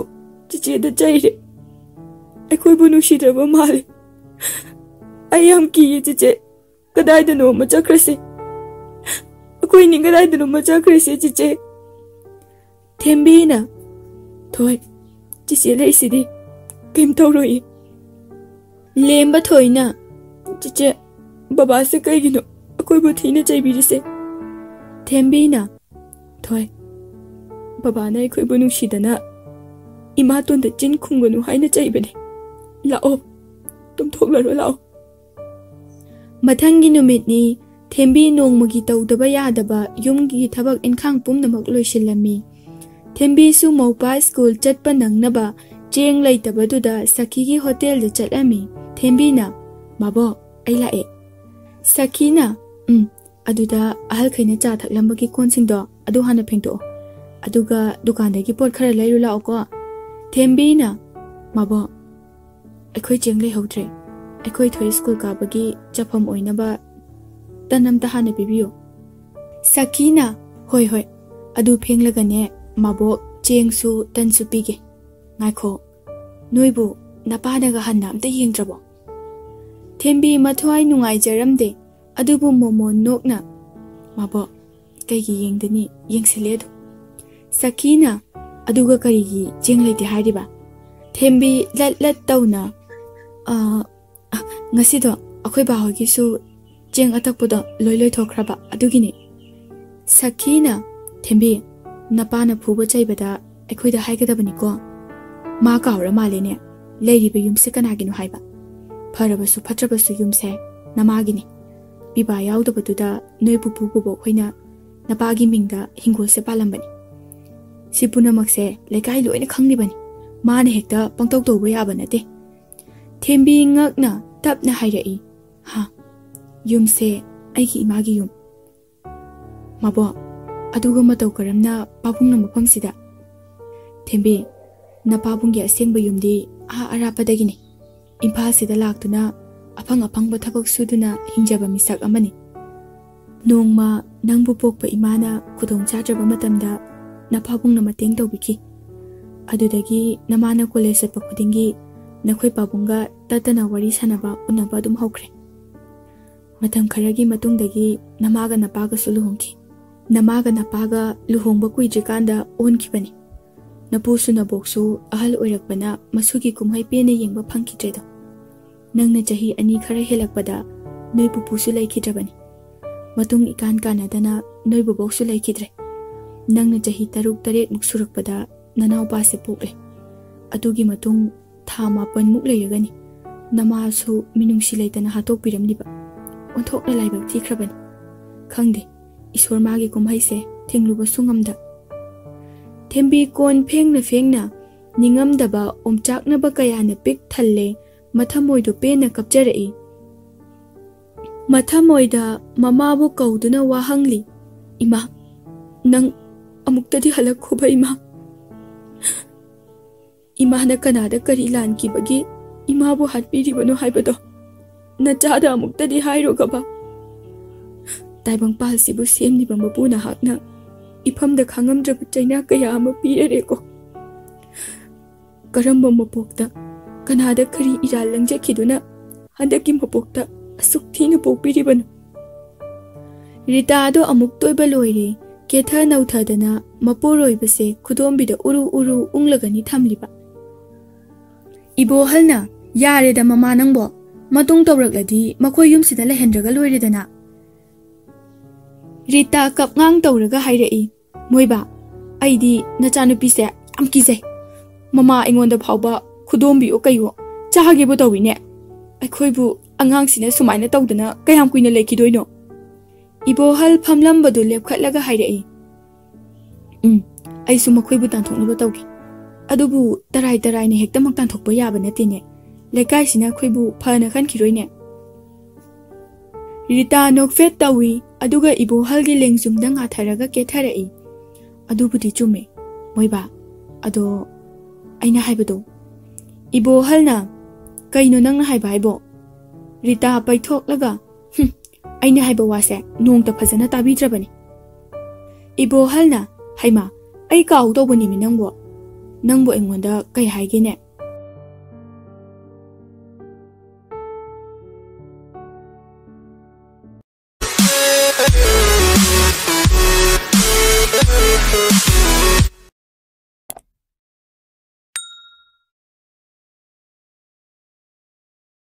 ꯆꯤꯆꯦꯗ ꯆꯩꯔꯦ꯫ ꯑꯩꯈꯣꯏꯕꯨ ꯅꯨꯡꯁꯤꯗ꯭ꯔꯕ ꯃꯥꯜꯂꯦ꯫ ꯑꯩ ꯌꯥꯝ ꯀꯤꯌꯦ ꯆꯤꯆꯦ꯫ ꯀꯗꯥꯏꯗꯅꯣ ꯑꯃ ꯆꯠꯈ꯭ꯔꯁꯦ꯫ ꯑꯩꯈꯣꯏꯅꯤ ꯀꯗꯥꯏꯗꯅꯣ ꯑꯃ ꯆꯠꯈ꯭ꯔꯁꯦ ꯆꯤꯆꯦ꯫" ꯊꯦꯝꯕꯤꯅ, "ꯊꯣꯏ, ꯆꯤꯆꯦ ꯂꯩꯁꯤꯗꯤ꯫ ꯀꯩꯝ ꯇꯧꯔꯣꯏꯌꯦ꯫ ꯂꯦꯝꯕ ꯊꯣꯏꯅ, "ꯆꯦꯆꯦ, ꯕꯕꯥꯁꯦ ꯀꯩꯒꯤꯅꯣ ꯑꯩꯈꯣꯏꯕꯨ ꯊꯤꯅ ꯆꯩꯕꯤꯔꯤꯁꯦ?" ꯊꯦꯝꯕꯤꯅ, "ꯊꯣꯏ, ꯕꯕꯥꯅ ꯑꯩꯈꯣꯏꯕꯨ ꯅꯨꯡꯁꯤꯗꯅ ꯏꯃꯥꯇꯣꯟꯗ ꯆꯤꯟ ꯈꯨꯝꯒꯅꯨ ꯍꯥꯏꯅ ꯆꯩꯕꯅꯦ꯫ ꯂꯥꯛꯑꯣ, ꯇꯨꯝꯊꯣꯛꯂꯔꯣ ꯂꯥꯛꯑꯣ꯫" ꯃꯊꯪꯒꯤ ꯅꯨꯃꯤꯠꯅꯤ꯫ ꯊꯦꯝꯕꯤ ꯅꯣꯡꯃꯒꯤ ꯇꯧꯗꯕ ꯌꯥꯗꯕ ꯌꯨꯝꯒꯤ ꯊꯕꯛ ꯏꯟꯈꯥꯡ ꯄꯨꯝꯅꯃꯛ ꯂꯣꯏꯁꯤꯜꯂꯝꯃꯤ꯫ ꯊꯦꯝꯕꯤꯁꯨ ꯃꯧꯄꯥ ꯁ꯭ꯀꯨꯜ ꯆꯠꯄ ꯅꯪꯅꯕ ꯆꯦꯡ ꯂꯩꯇꯕꯗꯨꯗ ꯁꯈꯤꯒꯤ ꯍꯣꯇꯦꯜꯗ ꯆꯠꯂꯝꯃꯤ꯫ ꯊꯦꯝꯕꯤꯅ, "ꯃꯥꯕꯣꯛ, ꯑꯩ ꯂꯥꯛꯑꯦ꯫" ꯁꯈꯤꯅ, "ꯎꯝ, ꯑꯗꯨꯗ ꯑꯍꯜꯈꯩꯅ ꯆꯥ ꯊꯛꯂꯝꯕꯒꯤ ꯀꯣꯟꯁꯤꯡꯗꯣ ꯑꯗꯨ ꯍꯥꯟꯅ ꯐꯦꯡꯗꯣꯛꯑꯣ꯫ ꯑꯗꯨꯒ ꯗꯨꯀꯥꯟꯗꯒꯤ ꯄꯣꯠ ꯈꯔ ꯂꯩꯔꯨ ꯂꯥꯛꯑꯣꯀꯣ꯫" ꯊꯦꯝꯕꯤꯅ, "ꯃꯥꯕꯣꯛ, ꯑꯩꯈꯣꯏ ꯆꯦꯡ ꯂꯩꯍꯧꯗ꯭ꯔꯦ꯫ ꯑꯩꯈꯣꯏ ꯊꯣꯏ ꯁ꯭ꯀꯨꯜ ꯀꯥꯕꯒꯤ ꯆꯐꯝ ꯑꯣꯏꯅꯕ ꯇꯟ ꯑꯝꯇ ꯍꯥꯟꯅ ꯄꯤꯕꯤꯌꯨ꯫" ꯁꯈꯤꯅ, "ꯍꯣꯏ, ꯍꯣꯏ, ꯑꯗꯨ ꯐꯦꯡꯂꯒꯅꯦ, ꯃꯥꯕꯣꯛ, ꯆꯦꯡꯁꯨ ꯇꯟꯁꯨ ꯄꯤꯒꯦ꯫ ꯉꯥꯏꯈꯣ, ꯅꯣꯏꯕꯨ ꯅꯄꯥꯅꯒ ꯍꯟꯅ ꯑꯝꯇ ꯌꯦꯡꯗ꯭ꯔꯕꯣ?" ꯊꯦꯝꯕꯤ ꯃꯊ꯭ꯋꯥꯏ ꯅꯨꯡꯉꯥꯏꯖꯔꯝꯗꯦ, ꯑꯗꯨꯕꯨ ꯃꯣꯃꯣꯟ ꯅꯣꯛꯅ, "ꯃꯥꯕꯣꯛ, ꯀꯩꯒꯤ ꯌꯦꯡꯗꯅꯤ? ꯌꯦꯡꯁꯤꯜꯂꯦ ꯑꯗꯨꯝ꯫" ꯁꯈꯤꯅ, "ꯑꯗꯨꯒ ꯀꯔꯤꯒꯤ ꯆꯦꯡ ꯂꯩꯇꯦ ꯍꯥꯏꯔꯤꯕ?" ꯊꯦꯝꯕꯤ ꯂꯠ ꯂꯠ ꯇꯧꯅ, "ꯑ, ꯑ, ꯉꯁꯤꯗꯣ ꯑꯩꯈꯣꯏ ꯕꯥꯍꯣꯏꯒꯤꯁꯨ ꯆꯦꯡ ꯑꯇꯛꯄꯗꯣ ꯂꯣꯏ ꯂꯣꯏꯊꯣꯛꯈ꯭ꯔꯕ, ꯑꯗꯨꯒꯤꯅꯤ꯫" ꯁꯈꯤꯅ, "ꯊꯦꯝꯕꯤ, ꯅꯄꯥꯅ ꯐꯨꯕ ꯆꯩꯕꯗ ꯑꯩꯈꯣꯏꯗ ꯍꯥꯏꯒꯗꯕꯅꯤꯀꯣ꯫ ꯃꯥ ꯀꯥꯎꯔ ꯃꯥꯜꯂꯦꯅꯦ, ꯂꯩꯔꯤꯕ ꯌꯨꯝꯁꯦ ꯀꯅꯥꯒꯤꯅꯣ ꯍꯥꯏꯕ꯫ ꯐꯔꯕꯁꯨ ꯐꯠꯇ꯭ꯔꯕꯁꯨ ꯌꯨꯝꯁꯦ ꯅꯃꯥꯒꯤꯅꯤ꯫ ꯄꯤꯕꯥ ꯌꯥꯎꯗꯕꯗꯨꯗ ꯅꯣꯏ ꯄꯨꯄꯨ ꯕꯣꯕꯣꯛ ꯍꯣꯏꯅ ꯅꯄꯥꯒꯤ ꯃꯤꯡꯗ ꯍꯤꯡꯒꯣꯜꯁꯦ ꯄꯥꯜꯂꯝꯕꯅꯤ꯫ ꯁꯤ ꯄꯨꯝꯅꯃꯛꯁꯦ ꯂꯩꯀꯥꯏ ꯂꯣꯏꯅ ꯈꯪꯂꯤꯕꯅꯤ꯫ ꯃꯥꯅ ꯍꯦꯛꯇ ꯄꯪꯇꯧ ꯇꯧꯕ ꯌꯥꯕ ꯅꯠꯇꯦ꯫" ꯊꯦꯝꯕꯤ ꯉꯛꯅ ꯇꯞꯅ ꯍꯥꯏꯔꯛꯏ, "ꯍꯥ, ꯌꯨꯝꯁꯦ ꯑꯩꯒꯤ ꯏꯃꯥꯒꯤ ꯌꯨꯝ꯫ ꯃꯥꯕꯣꯛ, ꯑꯗꯨꯒ ꯃꯇꯧ ꯀꯔꯝꯅ ꯄꯥꯕꯨꯡꯅ ꯃꯐꯝꯁꯤꯗ?" "ꯊꯦꯝꯕꯤ, ꯅꯄꯥꯕꯨꯡꯒꯤ ꯑꯁꯦꯡꯕ ꯌꯨꯝꯗꯤ ꯑꯥ ꯑꯔꯥꯞꯄꯗꯒꯤꯅꯤ꯫ ꯏꯝꯐꯥꯜꯁꯤꯗ ꯂꯥꯛꯇꯨꯅ ꯑꯐꯪ ꯑꯐꯪꯕ ꯊꯕꯛ ꯁꯨꯗꯨꯅ ꯍꯤꯡꯖꯕ ꯃꯤꯁꯛ ꯑꯃꯅꯤ꯫ ꯅꯣꯡꯃ ꯅꯪꯕꯨ ꯄꯣꯛꯄ ꯏꯃꯥꯅ ꯈꯨꯗꯣꯡ ꯆꯥꯗ꯭ꯔꯕ ꯃꯇꯝꯗ ꯅꯄꯥꯕꯨꯡꯅ ꯃꯇꯦꯡ ꯇꯧꯕꯤꯈꯤ꯫ ꯑꯗꯨꯗꯒꯤ ꯅꯃꯥꯅ ꯀꯣꯂꯦꯖ ꯆꯠꯄ ꯈꯨꯗꯤꯡꯒꯤ ꯅꯈꯣꯏ ꯄꯥꯕꯨꯡꯒ ꯇꯠꯇꯅ ꯋꯥꯔꯤ ꯁꯥꯟꯅꯕ ꯎꯅꯕ ꯑꯗꯨꯝ ꯍꯧꯈ꯭ꯔꯦ꯫ ꯃꯇꯝ ꯈꯔꯒꯤ ꯃꯇꯨꯡꯗꯒꯤ ꯅꯃꯥꯒ ꯅꯄꯥꯒꯁꯨ ꯂꯨꯍꯣꯡꯈꯤ꯫ ꯅꯃꯥꯒ ꯅꯄꯥꯒ ꯂꯨꯍꯣꯡꯕ ꯀꯨꯏꯗ꯭ꯔꯤꯀꯥꯟꯗ ꯑꯣꯟꯈꯤꯕꯅꯤ꯫ ꯅꯄꯨꯁꯨ ꯅꯕꯣꯛꯁꯨ ꯑꯍꯜ ꯑꯣꯏꯔꯛꯄꯅ ꯃꯁꯨꯒꯤ ꯀꯨꯝꯍꯩ ꯄꯦꯟꯅ ꯌꯦꯡꯕ ꯐꯪꯈꯤꯗ꯭ꯔꯦꯗꯣ꯫ ꯅꯪꯅ ꯆꯍꯤ ꯑꯅꯤ ꯈꯔ ꯍꯦꯜꯂꯛꯄꯗ ꯅꯣꯏ ꯄꯨꯄꯨꯁꯨ ꯂꯩꯈꯤꯗ꯭ꯔꯕꯅꯤ꯫ ꯃꯇꯨꯡ ꯏꯀꯥꯟ ꯀꯥꯟꯅꯗꯅ ꯅꯣꯏ ꯕꯣꯕꯣꯛꯁꯨ ꯂꯩꯈꯤꯗ꯭ꯔꯦ꯫ ꯅꯪꯅ ꯆꯍꯤ ꯇꯔꯨꯛ ꯇꯔꯦꯠꯃꯨꯛ ꯁꯨꯔꯛꯄꯗ ꯅꯅꯥꯎꯄꯥꯁꯦ ꯄꯣꯛꯂꯦ꯫ ꯑꯗꯨꯒꯤ ꯃꯇꯨꯡ ꯊꯥ ꯃꯥꯄꯟꯃꯨꯛ ꯂꯩꯔꯒꯅꯤ ꯅꯃꯥꯁꯨ ꯃꯤꯅꯨꯡꯁꯤ ꯂꯩꯇꯅ ꯍꯥꯠꯇꯣꯛꯄꯤꯔꯝꯂꯤꯕ꯫ ꯑꯣꯟꯊꯣꯛꯅ ꯂꯥꯏꯕꯛ ꯊꯤꯈ꯭ꯔꯕꯅꯤ꯫ ꯈꯪꯗꯦ, ꯏꯁꯣꯔ ꯃꯥꯒꯤ ꯀꯨꯝꯍꯩꯁꯦ ꯊꯤꯡꯂꯨꯕꯁꯨ ꯉꯝꯗ꯫ ꯊꯦꯝꯕꯤ ꯀꯣꯟ ꯐꯦꯡꯅ ꯐꯦꯡꯅ ꯅꯤꯡꯉꯝꯗꯕ ꯑꯣꯝꯆꯥꯛꯅꯕ ꯀꯌꯥꯅ ꯄꯤꯛ ꯊꯜꯂꯦ ꯃꯊꯃꯣꯏꯗꯣ ꯄꯦꯟꯅ ꯀꯞꯆꯔꯛꯏ꯫ ꯃꯊꯃꯣꯏꯗ ꯃꯃꯥꯕꯨ ꯀꯧꯗꯨꯅ ꯋꯥꯍꯪꯂꯤ, "ꯏꯃꯥ, ꯅꯪ ꯑꯃꯨꯛꯇꯗꯤ ꯍꯜꯂꯛꯈꯣꯕ ꯏꯃꯥ"꯫ ꯏꯃꯥꯅ ꯀꯅꯥꯗ ꯀꯔꯤ ꯂꯥꯟꯈꯤꯕꯒꯤ ꯏꯃꯥꯕꯨ ꯍꯥꯠꯄꯤꯔꯤꯕꯅꯣ ꯍꯥꯏꯕꯗꯣ ꯅꯆꯥꯗ ꯑꯃꯨꯛꯇꯗꯤ ꯍꯥꯏꯔꯣꯒꯕ꯫ ꯇꯥꯏꯕꯪꯄꯥꯜꯁꯤꯕꯨ ꯁꯦꯝꯂꯤꯕ ꯃꯄꯨ ꯅꯍꯥꯛꯅ ꯏꯐꯝꯗ ꯈꯥꯡꯉꯝꯗ꯭ꯔꯕ ꯆꯩꯅꯥ ꯀꯌꯥ ꯑꯃ ꯄꯤꯔꯔꯦꯀꯣ꯫ ꯀꯔꯝꯕ ꯃꯄꯣꯛꯇ ꯀꯅꯥꯗ ꯀꯔꯤ ꯏꯔꯥꯜ ꯂꯪꯖꯈꯤꯗꯨꯅ ꯍꯟꯗꯛꯀꯤ ꯃꯄꯣꯛꯇ ꯑꯁꯨꯛ ꯊꯤꯅ ꯄꯣꯛꯄꯤꯔꯤꯕꯅꯣ? ꯔꯤꯇꯥꯗꯣ ꯑꯃꯨꯛ ꯇꯣꯏꯕ ꯂꯣꯏꯔꯦ꯫ ꯀꯦꯊ ꯅꯧꯊꯗꯅ ꯃꯄꯨꯔꯣꯏꯕꯁꯦ ꯈꯨꯗꯣꯝꯕꯤꯗ ꯎꯔꯨ ꯎꯔꯨ ꯎꯪꯂꯒꯅꯤ ꯊꯝꯂꯤꯕ꯫ ꯏꯕꯣꯍꯜꯅ, "ꯌꯥꯔꯦꯗ ꯃꯃꯥ ꯅꯪꯕꯣ, ꯃꯇꯨꯡ ꯇꯧꯔꯛꯂꯗꯤ ꯃꯈꯣꯏ ꯌꯨꯝꯁꯤꯗ ꯂꯩꯍꯟꯗ꯭ꯔꯒ ꯂꯣꯏꯔꯦꯗꯅ"꯫ ꯔꯤꯇꯥ ꯀꯞꯉꯥꯡ ꯇꯧꯔꯒ ꯍꯥꯏꯔꯛꯏ, "ꯃꯣꯏꯕꯥ, ꯑꯩꯗꯤ ꯅꯆꯥꯅꯨꯄꯤꯁꯦ ꯌꯥꯝ ꯀꯤꯖꯩ꯫ ꯃꯃꯥ ꯑꯩꯉꯣꯟꯗ ꯐꯥꯎꯕ ꯈꯨꯗꯣꯝꯕꯤꯌꯣ ꯀꯩꯌꯣ ꯆꯥꯒꯦꯕꯨ ꯇꯧꯏꯅꯦ꯫ ꯑꯩꯈꯣꯏꯕꯨ ꯑꯉꯥꯡꯁꯤꯅ ꯁꯨꯃꯥꯏꯅ ꯇꯧꯗꯅ ꯀꯌꯥꯝ ꯀꯨꯏꯅ ꯂꯩꯈꯤꯗꯣꯏꯅꯣ?" ꯏꯕꯣꯍꯜ ꯐꯝꯂꯝꯕꯗꯨ ꯂꯦꯞꯈꯠꯂꯒ ꯍꯥꯏꯔꯛꯏ, "ꯎꯝ, ꯑꯩꯁꯨ ꯃꯈꯣꯏꯕꯨ ꯇꯥꯟꯊꯣꯛꯅꯕ ꯇꯧꯒꯦ꯫ ꯑꯗꯨꯕꯨ ꯇꯔꯥꯏ ꯇꯔꯥꯏꯅ ꯍꯦꯛꯇꯃꯛ ꯇꯥꯟꯊꯣꯛꯄ ꯌꯥꯕ ꯅꯠꯇꯦꯅꯦ꯫ ꯂꯩꯀꯥꯏꯁꯤꯅ ꯑꯩꯈꯣꯏꯕꯨ ꯐꯅ ꯈꯟꯈꯤꯔꯣꯏꯅꯦ"꯫ ꯔꯤꯇꯥ ꯅꯣꯛꯐꯦꯠ ꯇꯧꯏ, ꯑꯗꯨꯒ ꯏꯕꯣꯍꯜꯒꯤ ꯂꯦꯡꯖꯨꯝꯗ ꯉꯥꯊꯔꯒ ꯀꯦꯊꯔꯛꯏ, "ꯑꯗꯨꯕꯨꯗꯤ ꯆꯨꯝꯃꯦ, ꯃꯣꯏꯕꯥ꯫ ꯑꯗꯣ ꯑꯩꯅ ꯍꯥꯏꯕꯗꯣ"꯫ ꯏꯕꯣꯍꯜꯅ, "ꯀꯩꯅꯣ ꯅꯪꯅ ꯍꯥꯏꯕ ꯍꯥꯏꯕꯣ?" ꯔꯤꯇꯥ ꯄꯩꯊꯣꯛꯂꯒ, "ꯍꯨꯝ, ꯑꯩꯅ ꯍꯥꯏꯕ ꯋꯥꯁꯦ ꯅꯣꯡꯇ ꯐꯖꯅ ꯇꯥꯕꯤꯗ꯭ꯔꯕꯅꯤ"꯫ ꯏꯕꯣꯍꯜꯅ, "ꯍꯩꯃꯥ, ꯑꯩ ꯀꯥꯎ ꯇꯧꯕꯅꯤꯃꯤ ꯅꯪꯕꯣ꯫ ꯅꯪꯕꯨ ꯑꯩꯉꯣꯟꯗ ꯀꯩ ꯍꯥꯏꯒꯦꯅꯦ?"